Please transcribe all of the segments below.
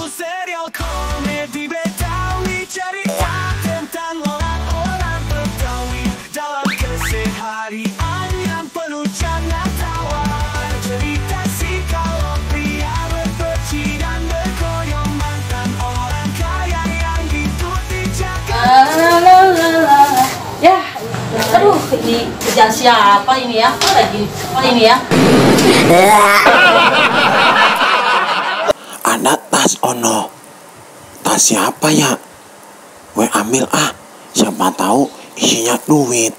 serial komedi Betawi, cerita tentang orang-orang Betawi dalam keseharian yang penuh canda tawa. Cerita si kalau pria berpeci dan bergoyong mantan orang kaya yang diikuti Jakarta. Ya, aduh, ini kerjaan siapa ini ya? Apa ini ya? Ada tas ono. Tas siapa ya? Gue ambil siapa tahu isinya duit.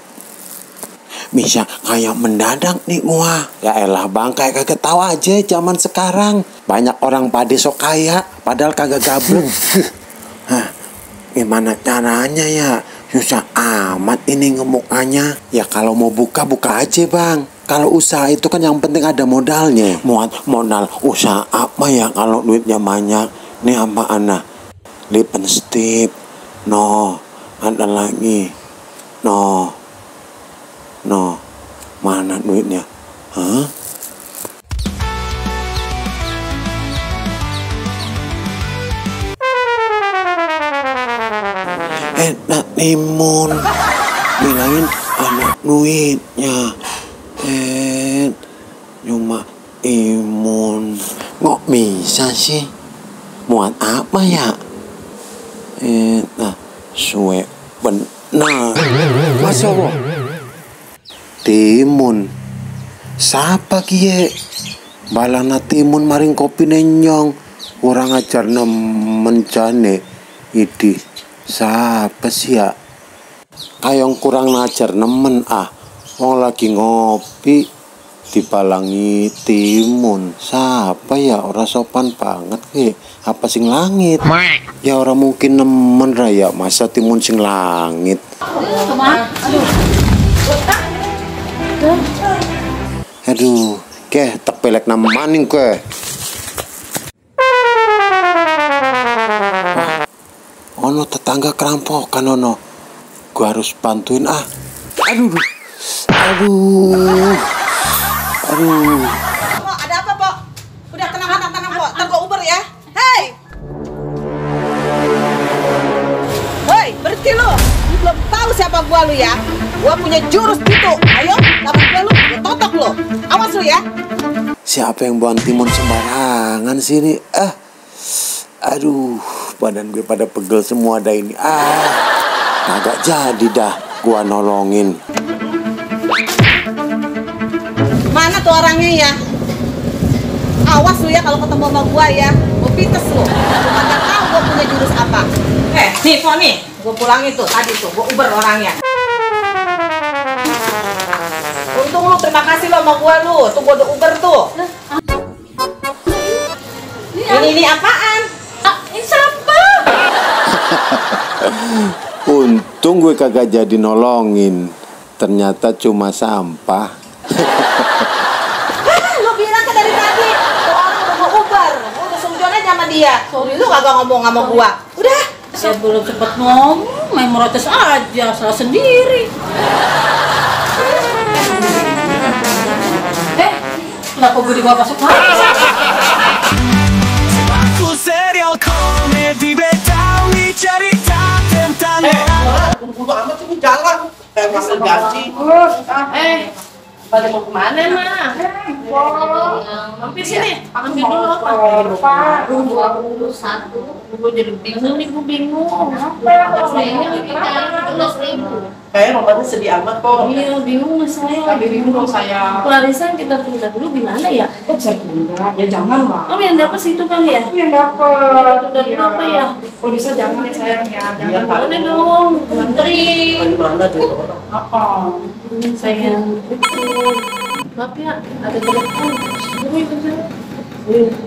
Bisa kayak mendadak nih gua. Ya elah bang, kayak kagak tahu aja zaman sekarang. Banyak orang pada sok kaya, padahal kagak gablek. Hah, gimana caranya ya? Susah amat ini ngemukanya. Ya kalau mau buka aja bang. Kalau usaha itu kan yang penting ada modalnya. Modal usaha apa ya kalau duitnya banyak? Nih apa anak? Lipstick. No, ada lagi. No. Mana duitnya? Hah? Nak timun bilangin ada duitnya. Cuma imun. Kok bisa sih? Muat apa ya? Suwe benar. Masa lo? Timun. Siapa kie? Balana timun maring kopi nenyong. Kurang ajar mencane. Idih. Siapa sih ya? Kayong kurang ngajar nemen wong lagi ngopi dibalangi timun. Siapa ya? Ora sopan banget ke. Apa sing langit? Ya ora mungkin nemen raya. Masa timun sing langit? Aduh, tepelek namaning ke. Ono tetangga kerampokan ono. Gua harus bantuin Aduh. Pok, ada apa, Pok? Udah tenang, Pok. Ntar gua Uber ya. Hei, berhenti lu. Lu belum tahu siapa gua lu ya. Gua punya jurus gitu. Ayo, lawan gua lu. Gua totok lu. Awas lu ya. Siapa yang buang timun sembarangan sini? Aduh, badan gue pada pegel semua dah ini. Kagak jadi dah gua nolongin. Mana tuh orangnya ya? Awas lu ya kalau ketemu sama gua ya. Gua pites lu. Cuma nggak tahu gua punya jurus apa. Nih, Pok nih. Gua pulangin tuh tadi tuh. Gua Uber orangnya. Untung lu, terima kasih lo sama gua lu. Tuh gua udah Uber tuh. Ini apaan? Ini sampah. Untung gue kagak jadi nolongin. Ternyata cuma sampah. Lu bilang kan dari tadi tuh orang udah mau Uber. Gua udah seujon aja sama dia. Sorry lu kagak ngomong sama gua. Udah. Saya belum sempat ngomong, main merotes aja, salah sendiri. Kenapa gue dibawa masuk Serial komedi Betawi, cerita tentang Udah amat sih jalan kayak masih ganti. Pada mau kemana, Ma? Mampir sini, ambil dulu apa? 21. Gue jadi bingung nih, gue bingung. Kayak mamanya sedih amat kok. Iya, bingung saya. Bingung dong saya. Clarissa kita pindah dulu gimana ya? Saya pindah, ya jangan lah. Oh, yang dapat situ kali ya? Yang dapat. Dari apa ya? Kalau bisa jangan ya sayang ya. Jangan Boleh dong, anterin. Mana tuh orang? Apa? Sayang, maaf ya, ada telepon.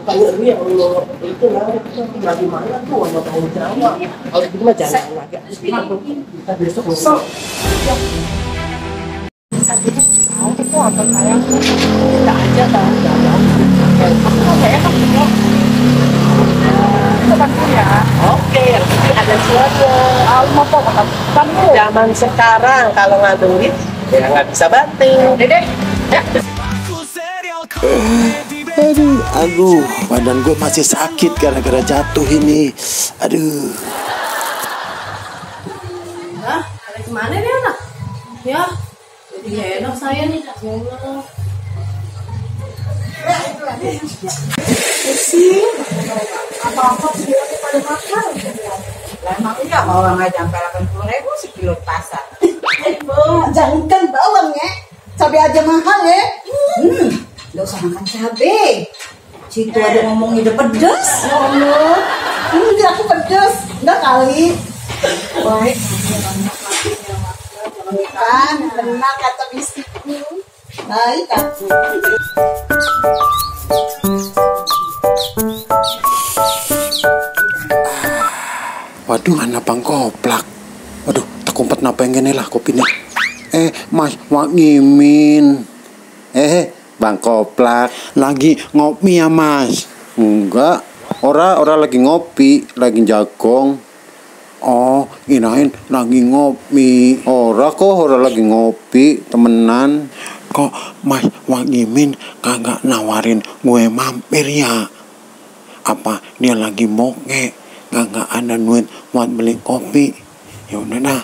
Kayak dia kalau itu lah tinggal di mana tuh nggak tahu jawab. Kalau gitu mah jangan lagi. Kita besok besok. Tahu itu apa sayang? Tidak aja tahu jalan. Aku mau kayak apa sih? Bantu ya. Oke, yang penting ada suara. Mau apa? Bantu. Zaman sekarang kalau nggak duit ya nggak bisa bantu. Dedek, ya. serial komedi Aduh, badan gue masih sakit gara-gara jatuh ini. Aduh. Hah? Ada kemana nih anak? Ya, jadi gak enak saya nih. Ya Allah. Apa-apa sih pada makan. Lah emang iya bawang aja sampai 80.000 sekilo di pasar. Jangankan bawang ya, cabai aja mahal ya. Nggak usah makan cabai. Situ ada ngomong ide pedas. Ya Allah, ini aku pedas. Enggak kali. Baik. Kan, benar kata bisikku. Baik aku. Waduh, anak bang koplak. Waduh, tak kumpet napa yang gini lah kopinya. Mas, wak ngimin. Bang koplak, lagi ngopi ya mas? Enggak, ora lagi ngopi, lagi jagong. Oh, kirain lagi ngopi. Ora lagi ngopi, temenan. Kok mas wak ngimin kagak nawarin gue mampir ya? Apa dia lagi moke? Nggak ada duit buat beli kopi. Ya udah dah,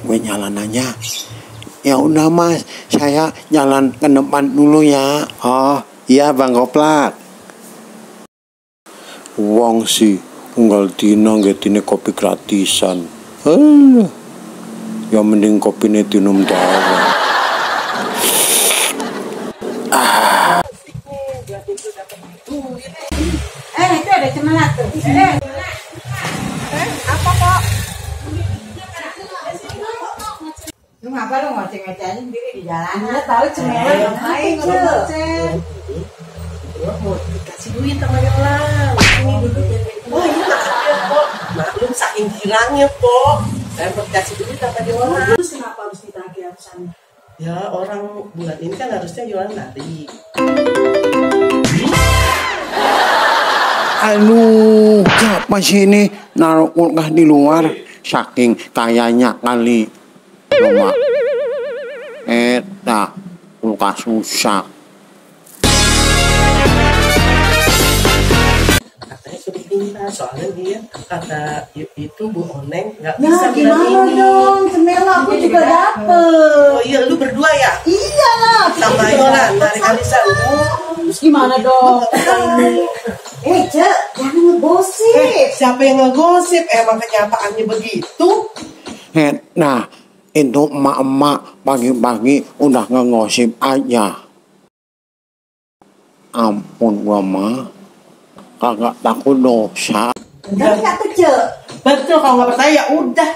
gue jalan aja. Ya udah mas, saya jalan ke depan dulu ya. Oh iya bang koplak. Wong sih unggal dina ngetine kopi gratisan. Ya mending kopi ini dinum dawa. Itu ada cemana tuh. Apa kok? Lu ngapa lu ngoceh-ngoceh aja sendiri di jalan? Enggak tahu cemela ngapain ngoceh. Kasih duit sama Yola. Ini dulu. Oh ini maksudnya kok. Maklum saking girangnya kok. Saya mau kasih duit sama Yola. Terus kenapa harus ditagih harusnya? Ya orang bulan ini kan harusnya Yola narik. Aduh, siapa sih ini naruh kulkas di luar? Saking kayanya kali. Cuma, kulkas rusak. Katanya sudah pindah, soalnya dia kata itu Bu Oneng nggak Ya bisa gimana bulan ini. dong, cemela aku juga dapet. Oh iya, lu berdua ya? Iyalah. Sama Yola, narik arisan. Terus gimana dong? Cek, jangan ngegosip. Siapa yang ngegosip? Emang kenyataannya begitu? Nah, itu emak-emak pagi-pagi udah ngegosip aja. Ampun gua mah, kagak takut dosa. Bener nggak tuh Cek? Betul, kalau nggak percaya ya udah.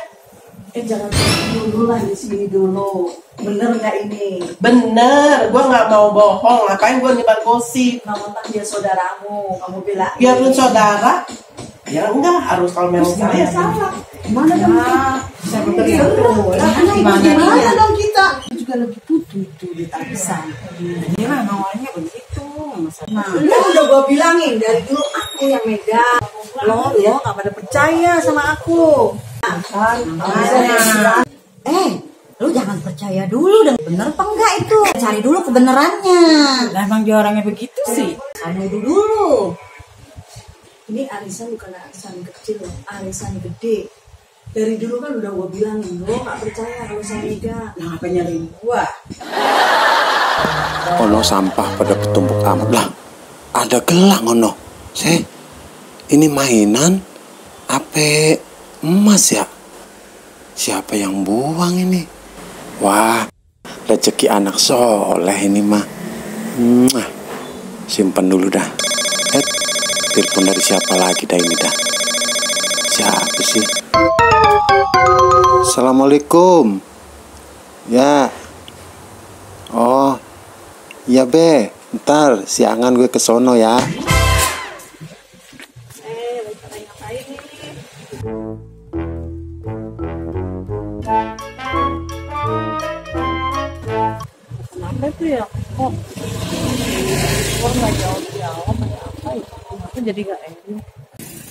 Jangan dulu lah di sini dulu. Bener nggak ini? Bener, gua nggak mau bohong. Ngapain gua nyebar gosip? Kamu kan dia saudaramu, kamu bilang. Biarpun saudara, ya enggak harus kalau memang saya salah. Gimana dong? bisa begitu. Gimana dong kita? Juga lagi butuh itu di tapisan. Ini lah awalnya begitu. Nah, kan udah gua bilangin dari dulu aku yang megang. Lo nggak pada percaya sama aku. Lu jangan percaya dulu dan bener apa enggak itu. Cari dulu kebenarannya. Nah, emang dia orangnya begitu sih. Kamu dulu. Ini arisan bukan arisan kecil, arisan gede. Dari dulu kan udah gua bilang, lo gak percaya kalau saya megang. Nah, apa nyariin gua? Ono sampah pada ketumpuk amat lah. Ada gelang ono. Ini mainan apa emas ya? Siapa yang buang ini? Wah, rezeki anak soleh ini mah. Simpen dulu dah. Telepon dari siapa lagi dah ini dah? Siapa sih? Assalamualaikum. Ya. Oh, iya be. Ntar siangan gue ke sono ya. Kenapa itu ya? Kok nggak jawab apa ya? Kenapa jadi gak enak?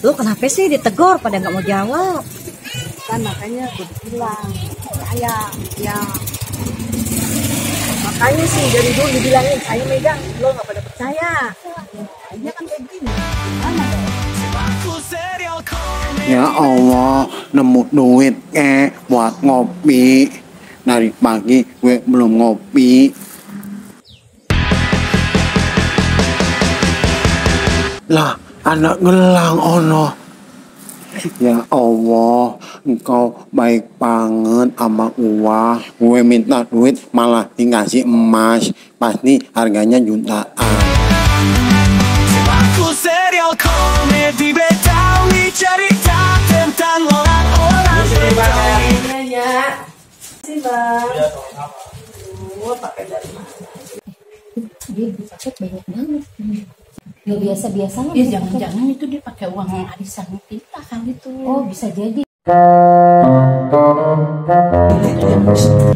Lu kenapa sih ditegur pada nggak mau jawab? Kan makanya gue bilang saya ya Makanya sih dari dulu dibilangin saya megang, lo nggak pada percaya. Akhirnya kan kayak gini. Gimana dong? Aku serial komedi. Ya Allah, nemu duit buat ngopi. Dari pagi gue belum ngopi. Lah, anak gelang ono. Ya Allah, engkau baik banget sama gua. Gue minta duit malah dikasih emas. Pasti harganya jutaan. Aku serial komedi Betawi, cerita tentang orang-orang Betawi. Iya. Sih bang. Pakai dari mana? Dia pakai banyak banget. Ya biasa-biasa lah. Ya jangan-jangan itu dia pakai uang arisan kita kan itu. Oh bisa jadi.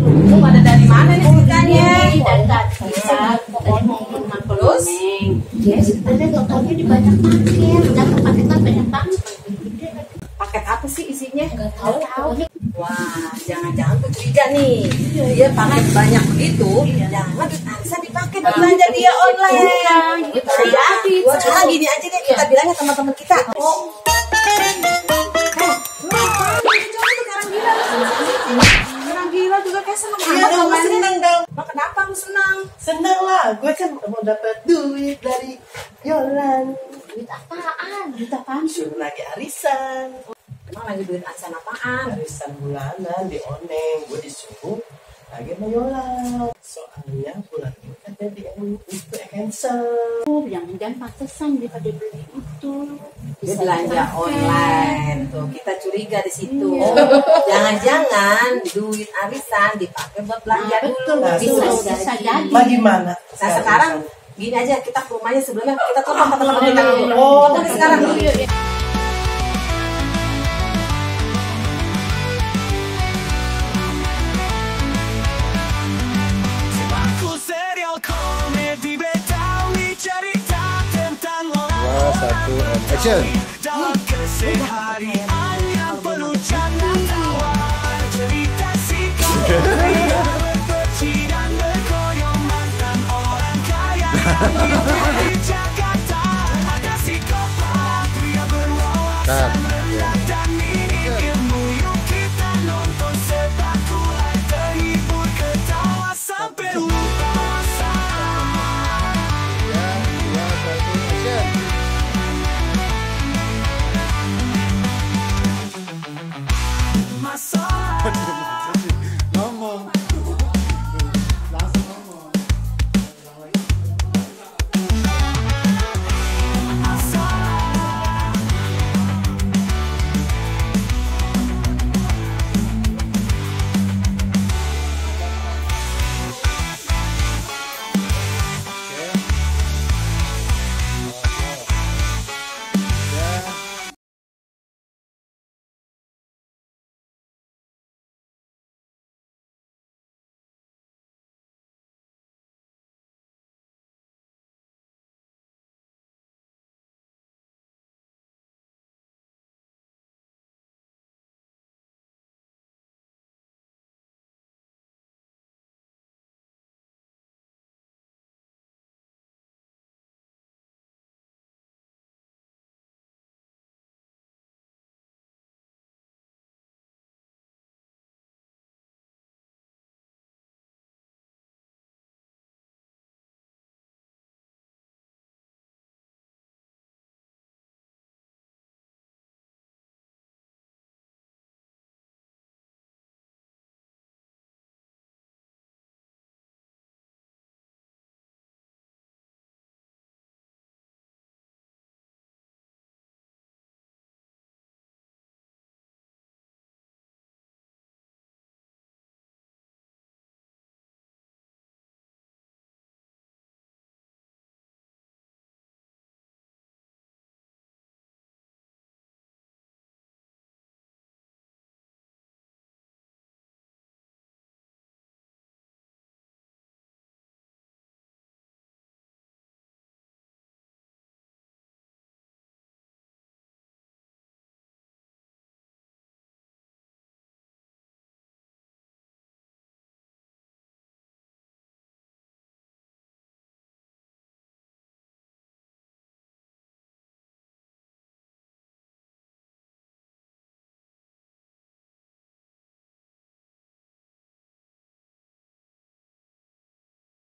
Lu pada dari mana nih ikannya? Dari tadi tadi mau rumah Terus? Ya sebenarnya totalnya di banyak paket. Dan paketan banyak banget. Paket apa sih isinya? Nggak tahu. Wah, jangan-jangan tuh curiga nih. Dia paket banyak begitu. Jangan bisa dipakai buat belanja dia online. Jadi. Sekarang gini aja deh, kita bilangnya teman-teman kita. Orang gila juga kayak seneng banget. Seneng dong. Kenapa lu senang? Seneng lah, gue kan mau dapat duit dari Yolan. Duit apaan? Duit apaan? Suruh lagi arisan. Emang lagi duit arisan apaan? Arisan bulanan di Oneng, gue disuruh lagi sama Yolan. Soalnya bulan ini kan jadi itu cancel. Jangan-jangan pantesan daripada beli itu. Dia belanja online tuh, kita curiga di situ. Jangan-jangan duit arisan dipakai buat belanja dulu. Nah, Bisa jadi. Mah gimana? Nah sekarang gini aja, kita ke rumahnya sebelumnya kita telepon teman-teman kita dulu. Oh, Tapi sekarang Aku serial komedi Betawi, cerita tentang orang-orang Action. dalam keseharian yang penuh canda tawa. Cerita sikap berkeci dan bergoyang mantan orang kaya. Di Jakarta ada psikopat pria berwawasan